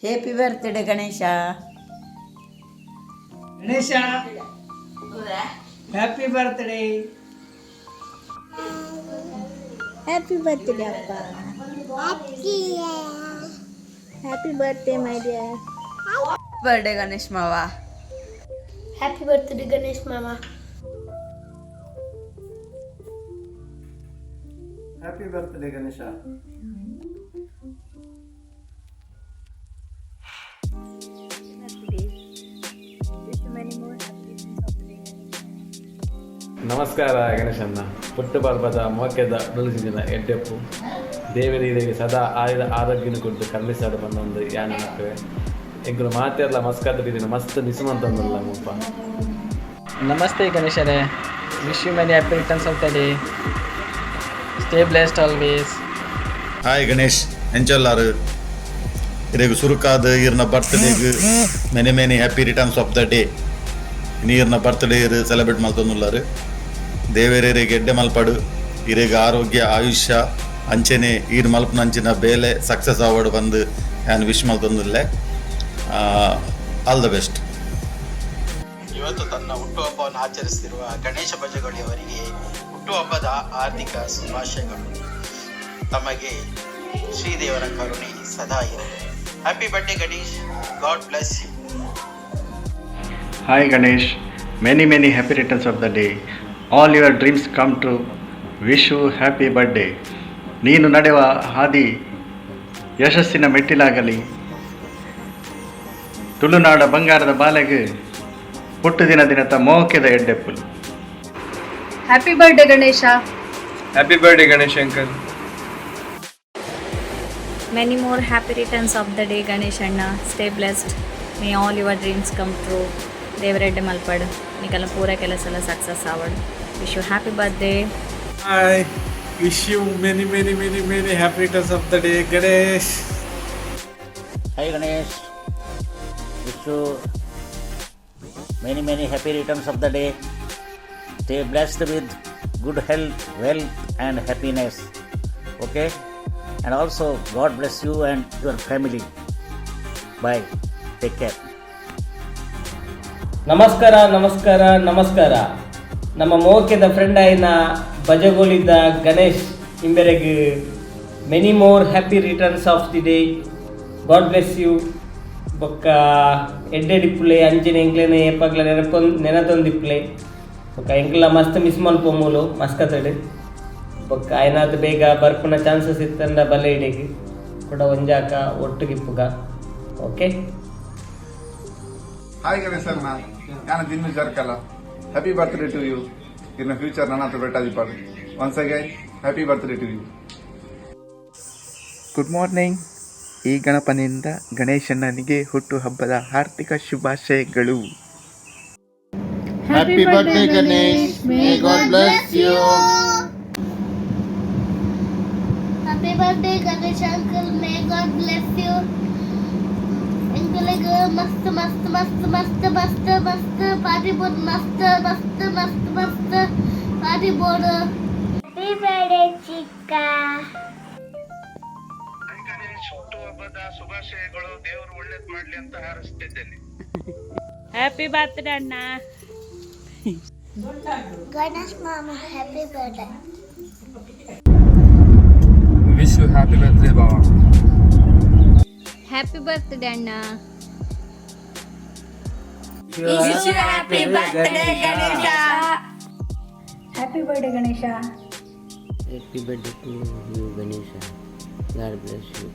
Happy birthday Ganesha. Ganesha, happy birthday. Happy birthday ಅಪ್ಪ. Happy birthday, my dear. Birthday Ganesh ಮಾವ. Happy birthday Ganesh ಮಾಮ. Happy birthday Ganesha. Wish you many more happy returns of the day. ನಮಸ್ಕಾರ ಗಣೇಶನ್ನ, ಪುಟ್ಟು ಪರ್ಬದ ಮೋಕೆದ ಉಡಲ್ಜಿನ ಎಡ್ಡೆಪ್ಪು. ದೇವರಿಗೆ ಸದಾ ಆಯುಧ ಆರೋಗ್ಯನ ಕೊಟ್ಟು ಕರುಣಿಸಾಡು ಬಂದೊಂದು ಯಾನ ಮಕ್ಕಳೇ. ಎಂಕುಲು ಮಾತೆರ್ಲ ಮಸ್ಕಾತ ಬೀದಿನ ಮಸ್ತ್ ಮಿಸ್ ಮಂತೊಂದುಲ್ಲ ಮುಲ್ಪ. Namaste ಗಣೇಶರೇ, wish you many happy returns of the day. Stay blessed always. Hi Ganesh, ಎಂಚೊಲ್ಲಾರು? ಇರೆಗ್ ಸುರುಕಾದ ಇರ್ನ ಬರ್ತ್ಡೇಗ್ many many happy returns of the day. ನೀರ್ನ ಬರ್ತ್ಡೇ ಇರು ಸೆಲೆಬ್ರೇಟ್ ಮಲ್ತೊಂದುಲ್ಲಾರು. ದೇವೆರೆಗೆ ಎಡ್ಡೆ ಮಲ್ಪಡು. ಇರೆಗ್ ಆರೋಗ್ಯ, ಆಯುಷ್ಯ, ಅಂಚೆನೆ ಈರ್ ಮಲ್ಪುನಂಚಿನ ಬೇಲೆ ಸಕ್ಸಸ್ ಆವಡ್ ಬಂದು ಯಾನ್ ವಿಶ್ ಮಲ್ತೊಂದುಲ್ಲೆ. All the best. ಇವತ್ತು ತನ್ನ ಹುಟ್ಟುಹಬ್ಬವನ್ನು ಆಚರಿಸುತ್ತಿರುವ ಗಣೇಶ ಬಜಗೋಳಿಯವರಿಗೆ ಹುಟ್ಟುಹಬ್ಬದ ಹಾರ್ದಿಕ ಶುಭಾಶಯಗಳು. ತಮಗೆ ಶ್ರೀದೇವರ ಕರುಣೆ ಸದಾ ಇರಲಿ. Happy birthday, Ganesh. God bless you. Hi Ganesh, many many happy returns of the day. All your dreams come true. Wish you happy birthday. ನೀನು ನಡೆವ ಹಾದಿ ಯಶಸ್ಸಿನ ಮೆಟ್ಟಿಲಾಗಲಿ. ತುಳುನಾಡ ಬಂಗಾರದ ಬಾಲೆಗೆ ಹುಟ್ಟು ದಿನ ದಿನದ ಮೋಕೆದ ಎಡ್ಡೆಪ್ಪುಲು. Happy birthday Ganesha. Happy birthday, Ganesh uncle. Many more happy returns of the day, Ganesh Anna. Stay blessed. May all your dreams come true. ದೇವರೆಡ್ಡೆ ಮಲ್ಪಡ್, ನಿಕಲ ಪೂರ ಕೆಲಸ ಎಲ್ಲ ಸಕ್ಸಸ್ ಆವಡ್. Wish you happy birthday. Hi, wish you many many many many happy returns of the day, Ganesh. Hi Ganesh, wish you many many happy returns of the day. Stay blessed with good health, wealth and happiness. Okay? And also God bless you and your family. Bye. Take care. ನಮಸ್ಕಾರ, ನಮಸ್ಕಾರ, ನಮಸ್ಕಾರ. ನಮ್ಮ ಮೋಕೆದ friend ಆಯಿನ ಬಜಗೋಲಿದ Ganesh ಇಂಬೆರೆಗ್ many more happy returns of the day. God bless you. ಬೊಕ್ಕ ಎಡ್ಡೆಡಿಪ್ಪುಲೆ, ಅಂಚಿನ ಎಂಕ್ಲೆನ ಏಪಗ್ಲ ನೆನಪೊಂದು ನೆನತೊಂದಿಪ್ಪುಲೆ. ಬೊಕ್ಕ ಎಂಕ್ಲ ಮಸ್ತ್ ಮಿಸ್ ಮಲ್ಪೊಮೂಲು ಮಸ್ಕತಡ್. ಬೊಕ್ಕ ಆಯ್ನಾತ್ ಬೇಗ ಬರ್ಪುನ ಚಾನ್ಸಸ್ ಇತ್ತಂಡ ಬಲ್ಲೆ ಇಡೆಗ್ ಕೂಡ ಒಂಜಾಕ ಒಟ್ಟುಗಿಪ್ಪುಗ. ಓಕೆ. ಹಾಯ್ ಗಣೇಶಣ್ಣ, ನಾನು ದಿನ್ನು ಜರ್ಕಲ. Happy birthday to you. In future ನನ್ನ ಹತ್ರ ಬೆಟ್ಟಾದಿಪ್ಪಾಡು. Once again, happy birthday to you. Good morning. ಈ ಗಣಪನಿಂದ ಗಣೇಶಣ್ಣನಿಗೆ ಹುಟ್ಟುಹಬ್ಬದ ಹಾರ್ದಿಕ ಶುಭಾಶಯಗಳು. Happy birthday, Ganesh. May God bless you. Happy birthday, Ganesh uncle. May God bless you. ಎಂಕಲೆಗ್ ಮಸ್ತ್ ಮಸ್ತ್ ಮಸ್ತ್ ಮಸ್ತ್ ಮಸ್ತ್ ಮಸ್ತ್ ಪಾರ್ಟಿ ಬೋರ್ಡ್, ಮಸ್ತ್ ಮಸ್ತ್ ಮಸ್ತ್ ಮಸ್ತ್ ಪಾರ್ಟಿ ಬೋರ್ಡ್. ಹ್ಯಾಪಿ ಬರ್ತ್ಡೇ ಚಿಕ್ಕ. ಹುಟ್ಟುಹಬ್ಬದ ಶುಭಾಶಯಗಳು. ದೇವರು ಒಳ್ಳೇದ್ ಮಾಡ್ಲಿ ಅಂತ ಹಾರೈಸ್ತಿದ್ದೇನೆ. ಹ್ಯಾಪಿ ಬರ್ತ್ಡೇ ಅಣ್ಣ. ಗಣೇಶ್ ಮಾಮ, happy birthday. Wish you happy birthday ಬಾವ. ಹ್ಯಾಪಿ ಬರ್ತ್ಡೇ ಅಣ್ಣ. Happy birthday Ganesha. Happy birthday Ganesha. Happy birthday to you, Ganesha. God bless you.